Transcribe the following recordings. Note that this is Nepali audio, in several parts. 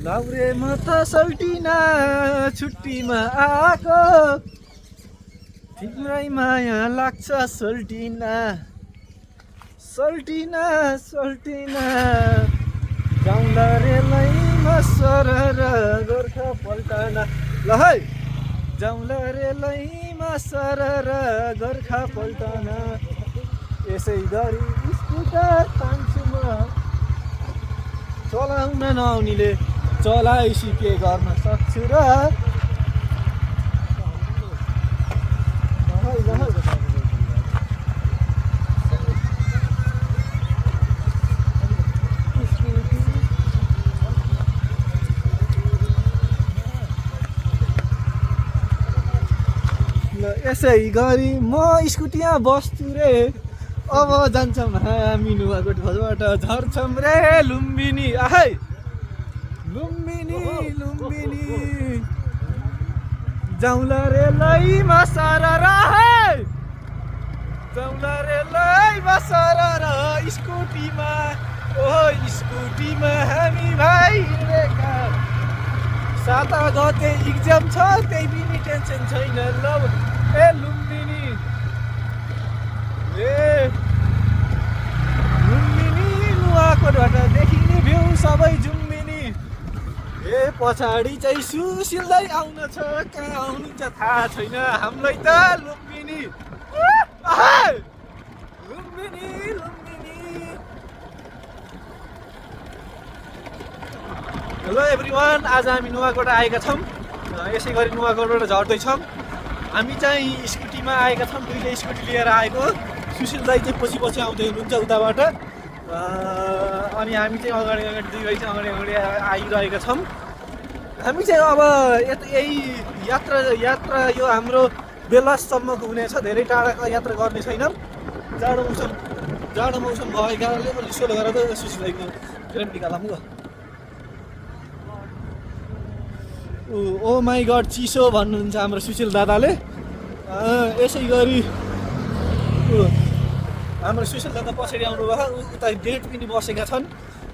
लाउरे म त सल्टिना छुट्टीमा आएको तिम्रै माया लाग्छ सल्टिना सल्टिना सल्टिना जाउँला रेलैमा सरर गोर्खा पल्टना ल है जाउँला रेलैमा सरर गोर्खा पल्टना यसै गरी स्कुटर तान्छु म चलाउन नआउनेले चलाइसी के गर्न सक्छु र यसै गरी म स्कुटीमा बस्छु रे अब जान्छौँ हामी नुवाकोट खोजबाट झर्छौँ रे लुम्बिनी आहै लुम्बिनी लुम्बिनी जाउँला रे लैमा सरर जाउँला रे लैमा सरर स्कुटीमा ओ स्कुटीमा हामी भाइ हिँडेका 7 गते इक्जाम छ त्यही पनि टेन्सन छैन ल ए लुम्बिनी ए लुम्बिनी नुवाकोटबाट देखिने भ्यू सबै जुम्बिनी ए पछाडि चाहिँ सुशील दाइ आउन छ कहाँ आउनुहुन्छ थाहा छैन हामीलाई त लुम्बिनी लुम्बिनी लुम्बिनी हेलो एभ्रिवान आज हामी नुवाकोट आएका छौँ यसै गरी नुवाकोटबाट झर्दैछौँ हामी चाहिँ स्कुटीमा आएका छौँ दुईले स्कुटी लिएर आएको सुशील दाइ चाहिँ पछि पछि आउँदै हुनुहुन्छ उताबाट अनि हामी चाहिँ अगाडि अगाडि दुई भाइ चाहिँ अगाडि अगाडि आइरहेका छौँ हामी चाहिँ अब यही यात्रा यो हाम्रो बेलासम्मको हुनेछ धेरै टाढाको यात्रा गर्ने छैनौँ जाडो मौसम भएको कारणले मैले सोलो गरेर सुशील दाइको फ्रेम निकालौँ ल ओ माई गड चिसो भन्नुहुन्छ हाम्रो सुशील दादाले यसै गरी हाम्रो सुशील दादा पछाडि आउनुभयो उता डेट पनि बसेका छन्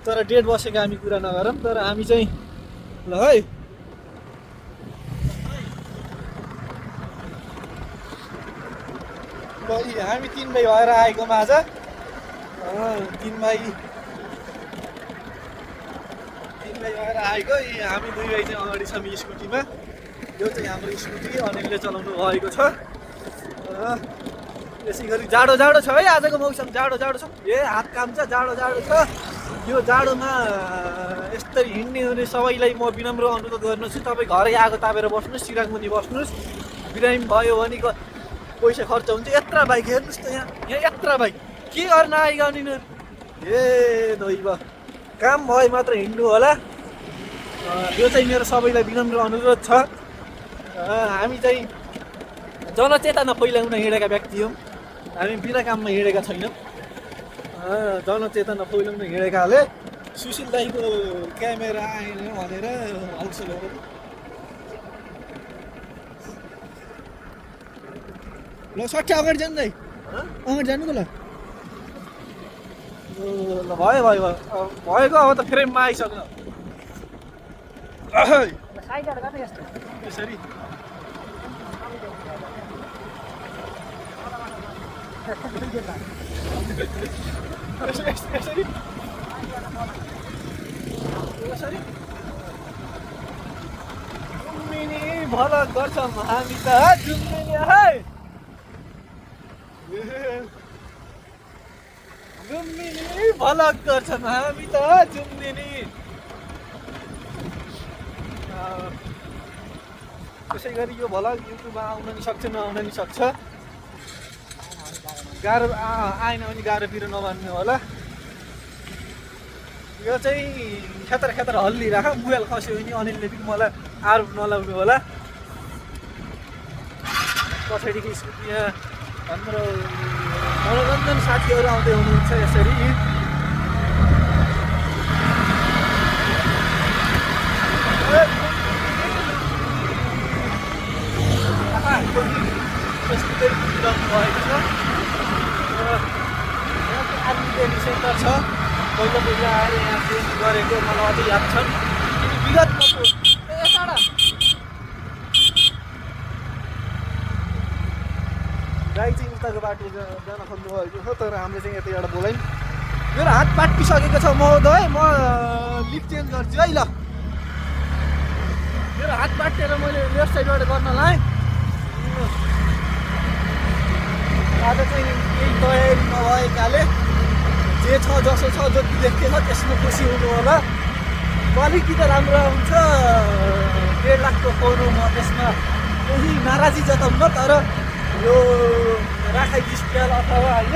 तर डेट बसेका हामी कुरा नगरौँ तर हामी चाहिँ ल है हामी 3 भाइ भएर आएको आज 3 भाइ भएर आएको हामी 2 भाइ चाहिँ अगाडि छौँ स्कुटीमा यो चाहिँ हाम्रो स्कुटी अनिलले चलाउनु भएको छ यसै गरी जाडो छ है आजको मौसम जाडो छ ए हात काम्छ जाडो छ यो जाडोमा यस्तरी हिँड्ने हुने सबैलाई म विनम्र अनुरोध गर्नुहोस् तपाईँ घरै आगो तापेर बस्नुहोस् चिरागमुनि बस्नुहोस् बिरामी भयो भने पैसा खर्च हुन्छ यत्रा बाइक हेर्नुहोस् त यहाँ यत्रा बाइक के गर्न आइगाउने ए दैव काम भए मात्र हिँड्नु होला यो चाहिँ मेरो सबैलाई विनम्र अनुरोध छ हामी चाहिँ जनचेतना फैलाउन हिँडेका व्यक्ति हौँ हामी बिना काममा हिँडेका छैनौँ जनचेतना फैलाउन हिँडेकाले सुशील दाइको क्यामेरा आएन भनेर हल्सो ल सट्टा अगाडि जानु दाइ अगाडि जानुको ल भयो भएको अब त फ्रेममा आइसक्नु यसरी जुम्बिनी भलक गर्छौँ हामी त जुम्बिनी है जुम्बिनी भलक गर्छौँ हामी त जुम्बिनी त्यसै गरी यो भलक युट्युबमा आउन नि सक्छ नआउन नि सक्छ गाह्रो आएन भने गाह्रो पिरो नमान्नु होला यो चाहिँ खेतर हल्लिराख मोबाइल खस्यो भने अनिलले पनि मलाई आरोप नलाउनु होला पछाडिको स्कुटीमा हाम्रो मनोरञ्जन साथीहरू आउँदै हुनुहुन्छ यसरी आर्मी ट्रेनिङ सेन्टर छ पहिला आएर यहाँ ट्रेनिङ गरेको मलाई अझै याद छ विगतको यताबाट गाई चाहिँ उताको बाटो जान खोज्नु भएको छ तर हामीले चाहिँ यतैबाट बोलायौँ मेरो हात पाटिसकेको छ महोदय म लिफ्ट चेन्ज गर्छु है ल मेरो हात पाटेर मैले लेफ्ट साइडबाट गर्न लाएँ आज चाहिँ केही तयारी नभएकाले जे छ जसो छ जति देखेको छ त्यसमा खुसी हुनु होला क्वालिटी त राम्रो आउँछ 1.5 लाखको फोन हो म त्यसमा केही नाराजी जताउन तर यो राखाइ डिस्प्ले अथवा होइन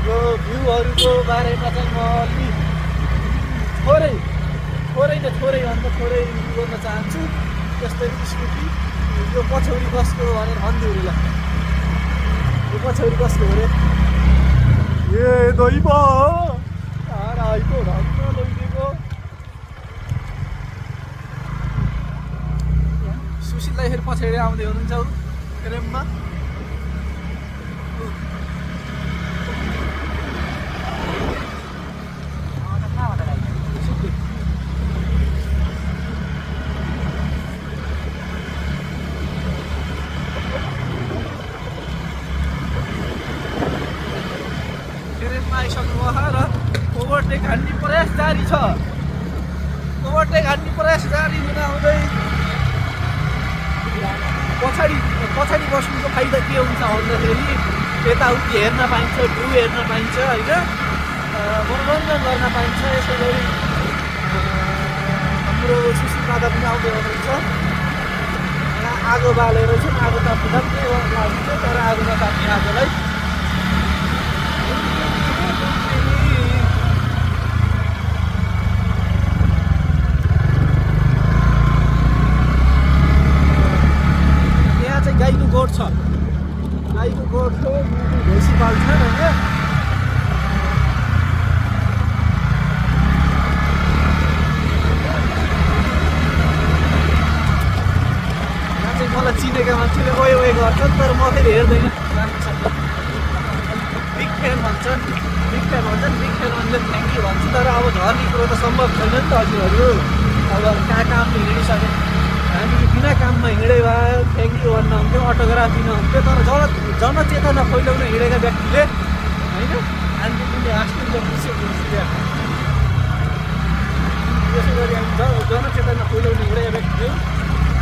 यो भ्यूहरूको बारेमा चाहिँ म अलि थोरै भन्दा थोरै गर्न चाहन्छु जस्तै स्कुटी यो पछौरी कसको भनेर भन्दियो ल यो पछौरी कसको अरे ए दैव आइको ढङ्ग लैदिएको सुशीललाई फेरि पछाडि आउँदै हुनुहुन्छ फ्रेममा ओभरटेक हान्ने प्रयास जारी छ ओभरटेक हान्ने प्रयास जारी हुँदाहुँदै पछाडि बस्नुको फाइदा के हुन्छ भन्दाखेरि यताउति हेर्न पाइन्छ भ्यू हेर्न पाइन्छ होइन मनोरञ्जन गर्न पाइन्छ यसै गरी हाम्रो सुशील दादा पनि आउँदै हुनुहुन्छ यहाँ आगो बालेर चाहिँ आगो ताप्नु के गर्न लाग्छ तर आगो नताप्ने आगोलाई गाईको गोठ छ गाईको गोठ हो भैँसी पाल्छन् होइन यहाँ चाहिँ मलाई चिनेका मान्छेले ओए गर्छन् तर म फेरि हेर्दैन राम्रोसँग बिग फ्यान भन्छन् बिग फ्यान भन्दा थ्याङ्क यू भन्छ तर अब झर्ने कुरो त सम्भव छैन नि त हजुरहरू अब कहाँ कामले हिँडिसके हामी बिना काममा हिँडे भए थ्याङ्क यू भन्न हुन्थ्यो अटोग्राफ दिन हुन्थ्यो तर जनचेतना फैलाउन हिँडेका व्यक्तिले होइन हामीले कुनै हाँस्नु खुसी त्यसै गरी हामी जनचेतना फैलाउन हिँडेका व्यक्तिले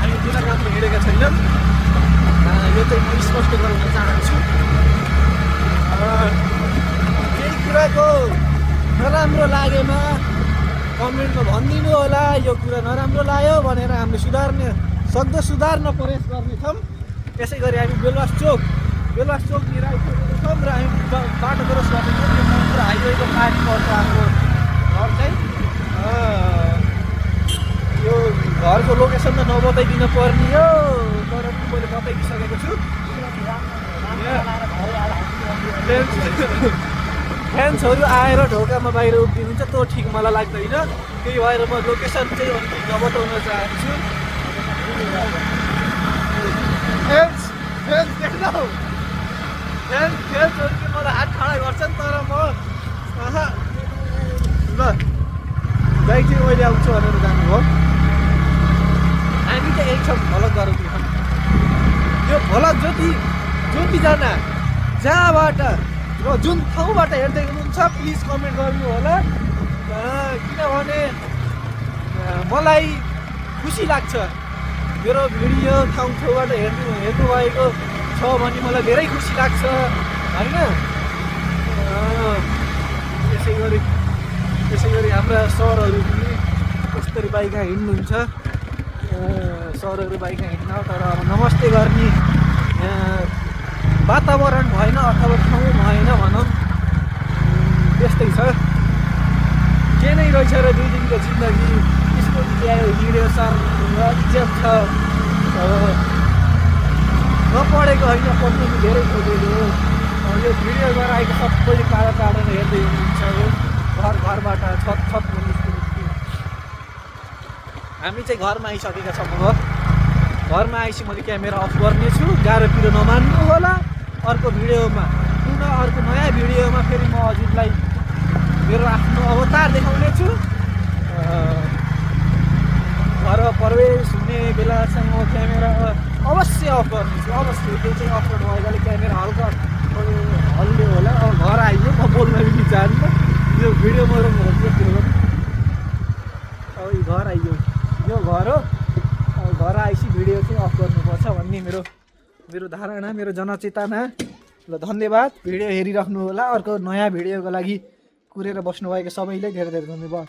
हामी बिना काममा हिँडेका छैनौँ यो चाहिँ म स्पष्ट गराउन चाहन्छु केही कुराको नराम्रो लागेमा कमेन्टमा भनिदिनु होला यो कुरा नराम्रो लाग्यो भनेर हामीले सुधार्न प्रयास गर्नेछौँ त्यसै गरी हामी बेलवास चोकतिर आइपुगेको छौँ र हामी बाटो क्रस गर्नेछौँ यो मङ्गुर हाइवेको पार्ट पर्छ हाम्रो घर चाहिँ यो घरको लोकेसन त नबताइदिन पर्ने हो तर पनि मैले बताइदिइसकेको छु फ्यान्सहरू आएर ढोकामा बाहिर उभिनुहुन्छ त्यो ठिक मलाई लाग्दैन त्यही भएर म लोकेसन चाहिँ अलिकति नबताउन चाहन्छु फ्यान्स देख्छौ फ्यान्सहरूले मलाई हात खडा गर्छन् तर म ल गाई चाहिँ मैले आउँछु भनेर जानुभयो हामी चाहिँ एक छौँ भ्लग गराउँदैछौँ यो भ्लग जतिजना जहाँबाट र जुन ठाउँबाट हेर्दै हुनुहुन्छ प्लिज कमेन्ट गर्नु होला किनभने मलाई खुसी लाग्छ मेरो भिडियो ठाउँबाट हेर्नुभएको छ भने मलाई धेरै खुसी लाग्छ होइन त्यसै गरी हाम्रा सरहरू पनि कस्तरी बाइकमा हिँड्नुहुन्छ सरहरू बाइकमा हिँड्न तर अब नमस्ते गर्ने वातावरण भएन अथवा ठाउँ भएन भनौँ त्यस्तै छ के नै रहेछ र 2 दिनको जिन्दगी स्कुल ल्यायो हिँड्यो सर इज्जत छ नपढेको होइन पढ्नु पनि धेरै खोजेको यो भिडियो गराएको सबैले टाढा हेर्दै हुनुहुन्छ घरबाट छत हामी चाहिँ घरमा आइसकेका छौँ अब घरमा आएपछि मैले क्यामेरा अफ गर्नेछु गाह्रो नमान्नु होला अर्को भिडियोमा अर्को नयाँ भिडियोमा फेरि म हजुरलाई मेरो आफ्नो अवतार देखाउने छु बेलासम्म म क्यामेरा अवश्य अफ गर्नेछु, अवश्य। त्यो चाहिँ अफरोड भएकोले क्यामेरा हल्का हल्लियो होला। अब घर आइयो, म बोल्न पनि चाहन्न, यो भिडियो मेरो त्यो अब घर आइयो, यो घर हो। अब घर आएपछि भिडियो चाहिँ अफ गर्नुपर्छ भन्ने मेरो धारणा, मेरो जनचेतना। ल धन्यवाद, भिडियो हेरिराख्नु होला। अर्को नयाँ भिडियोको लागि कुरेर बस्नुभएको सबैलाई धेरै धेरै धन्यवाद।